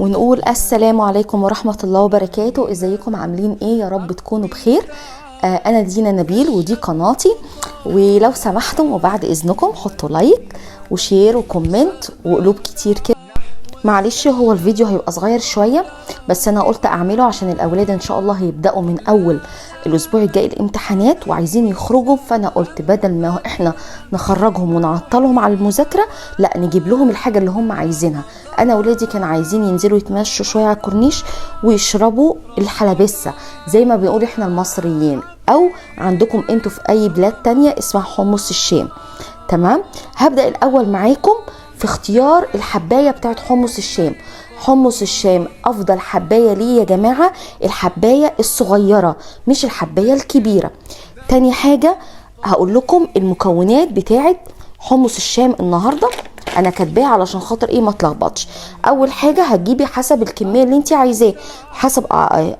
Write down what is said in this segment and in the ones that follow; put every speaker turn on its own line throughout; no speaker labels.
ونقول السلام عليكم ورحمة الله وبركاته. ازيكم عاملين ايه؟ يا رب تكونوا بخير. انا دينا نبيل ودي قناتي، ولو سمحتم وبعد اذنكم حطوا like و share و comment وقلوب كتير كده. معلش هو الفيديو هيبقى صغير شوية، بس انا قلت اعمله عشان الاولاد ان شاء الله هيبدأوا من اول الاسبوع الجاي الامتحانات وعايزين يخرجوا، فانا قلت بدل ما احنا نخرجهم ونعطلهم على المذاكرة، لا نجيب لهم الحاجة اللي هم عايزينها. انا ولادي كانوا عايزين ينزلوا يتمشوا شوية على الكورنيش ويشربوا الحلبسة زي ما بنقول احنا المصريين، او عندكم انتوا في اي بلاد تانية اسمها حمص الشام. تمام، هبدأ الاول معاكم في اختيار الحباية بتاعت حمص الشام. حمص الشام افضل حباية ليه يا جماعة؟ الحباية الصغيرة مش الحباية الكبيرة. تاني حاجة هقول لكم المكونات بتاعت حمص الشام النهاردة، انا كاتباها علشان خاطر ايه ما تلخبطش. اول حاجة هتجيبي حسب الكمية اللي انت عايزاه، حسب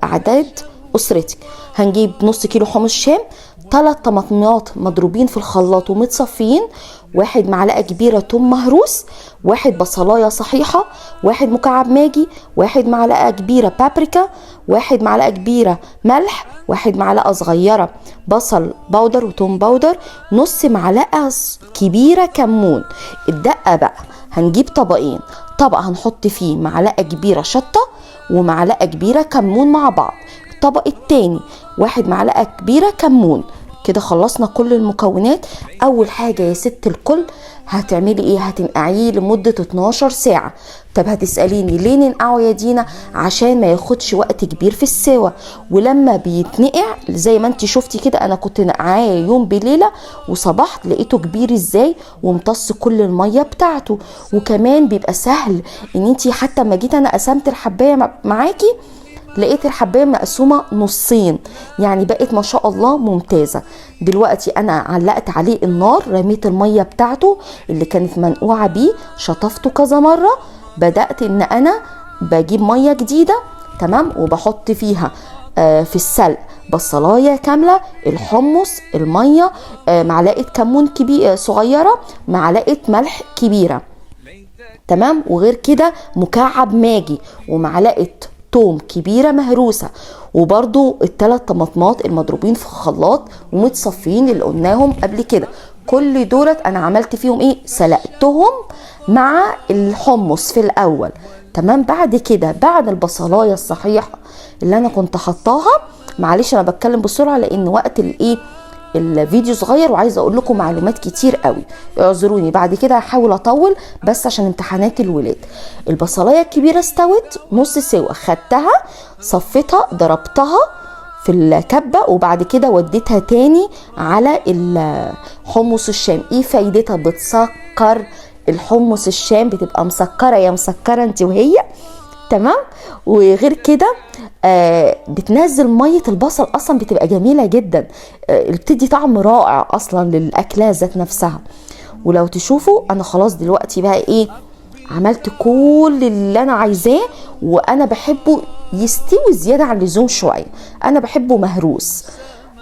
اعداد اسرتك. هنجيب نص كيلو حمص شام، 3 طماطمات مضروبين في الخلاط ومتصفيين، 1 معلقة كبيرة توم مهروس، 1 بصلاية صحيحة، 1 مكعب ماجي، 1 معلقة كبيرة بابريكا، 1 معلقة كبيرة ملح، 1 معلقة صغيرة بصل powder وتوم powder، نص معلقة كبيرة كمون. الدقة بقى هنجيب طبقين، طبق هنحط فيه معلقة كبيرة شطة ومعلقة كبيرة كمون مع بعض، الطبق التاني 1 معلقة كبيرة كمون. كده خلصنا كل المكونات. اول حاجة يا ست الكل هتعملي ايه؟ هتنقعيه لمدة 12 ساعة. طب هتسأليني ليه ننقعه يا دينا؟ عشان ما ياخدش وقت كبير في السوا، ولما بيتنقع زي ما انت شفتي كده، انا كنت نقعاه يوم بليلة وصبحت لقيته كبير ازاي وامتص كل المية بتاعته. وكمان بيبقى سهل ان انت حتى ما جيت انا قسمت الحباية معاكي لقيت الحباية مقسومة نصين، يعني بقت ما شاء الله ممتازة. دلوقتي انا علقت عليه النار، رميت المية بتاعته اللي كانت منقوعة بيه، شطفته كذا مرة، بدأت ان انا بجيب مية جديدة، تمام، وبحط فيها في السلق بصلاية كاملة، الحمص، المية، معلقة كمون كبيرة صغيرة، معلقة ملح كبيرة، تمام، وغير كده مكعب ماجي ومعلقة توم كبيرة مهروسة، وبرضو ال3 طماطمات المضروبين في الخلاط ومتصفيين اللي قلناهم قبل كده. كل دولت انا عملت فيهم ايه؟ سلقتهم مع الحمص في الاول، تمام. بعد كده بعد البصلاية الصحيحة اللي انا كنت حطاها، معلش انا بتكلم بسرعة لان وقت الايه الفيديو صغير وعايزه اقول لكم معلومات كتير قوي، اعذروني. بعد كده هحاول اطول بس عشان امتحانات الولاد. البصلايه الكبيرة استوت نص سوا، خدتها صفيتها ضربتها في الكبه، وبعد كده وديتها تاني على حمص الشام. ايه فايدتها؟ بتسكر الحمص الشام، بتبقى مسكره يا مسكره انت وهي، تمام. وغير كده بتنزل مية البصل اصلا، بتبقى جميلة جدا، بتدي طعم رائع اصلا للاكله ذات نفسها. ولو تشوفوا انا خلاص دلوقتي بقى ايه، عملت كل اللي انا عايزاه، وانا بحبه يستوي زيادة عن اللزوم شوية، انا بحبه مهروس،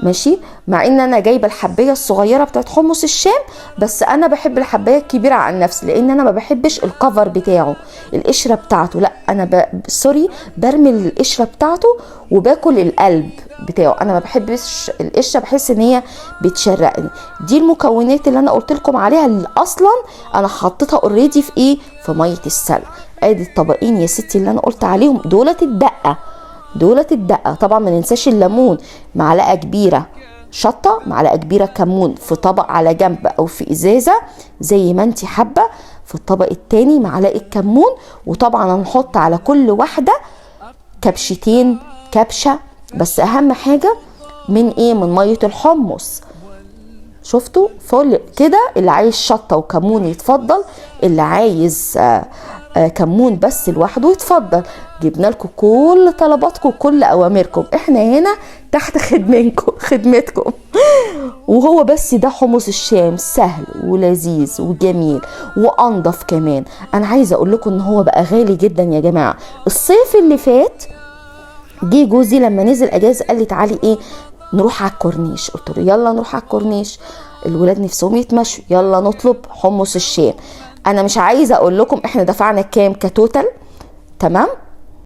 ماشي، مع ان انا جايبه الحبايه الصغيرة بتاعت حمص الشام، بس انا بحب الحبايه الكبيرة عن نفسي، لان انا ما بحبش الكفر بتاعه، القشرة بتاعته، لا انا سوري برمي القشرة بتاعته وباكل القلب بتاعه، انا ما بحبش القشرة، بحس ان هي بتشرقني. دي المكونات اللي انا قلت لكم عليها، اللي اصلا انا حطيتها already في ايه، في مية السلق. ادي الطبقين يا ستي اللي انا قلت عليهم، دولت الدقة، دولت الدقة. طبعا ما ننساش الليمون، معلقه كبيرة شطه، معلقه كبيرة كمون، في طبق على جنب او في ازازة زي ما انت حابة. في الطبق التاني معلقه كمون، وطبعا هنحط على كل واحدة كبشتين كبشة، بس اهم حاجة من ايه، من مية الحمص. شفتوا فل كده؟ اللي عايز شطه وكمون يتفضل، اللي عايز كمون بس لوحده يتفضل. جبنا لكم كل طلباتكم وكل اوامركم، احنا هنا تحت خدمتكم. وهو بس ده حمص الشام، سهل ولذيذ وجميل وانضف كمان. انا عايزه اقول لكم ان هو بقى غالي جدا يا جماعة. الصيف اللي فات جه جوزي لما نزل اجازه قال لي تعالي ايه نروح على الكورنيش، قلت له يلا نروح على الكورنيش، الولاد نفسهم يتمشوا، يلا نطلب حمص الشام. انا مش عايزه اقول لكم احنا دفعنا كام ك total، تمام.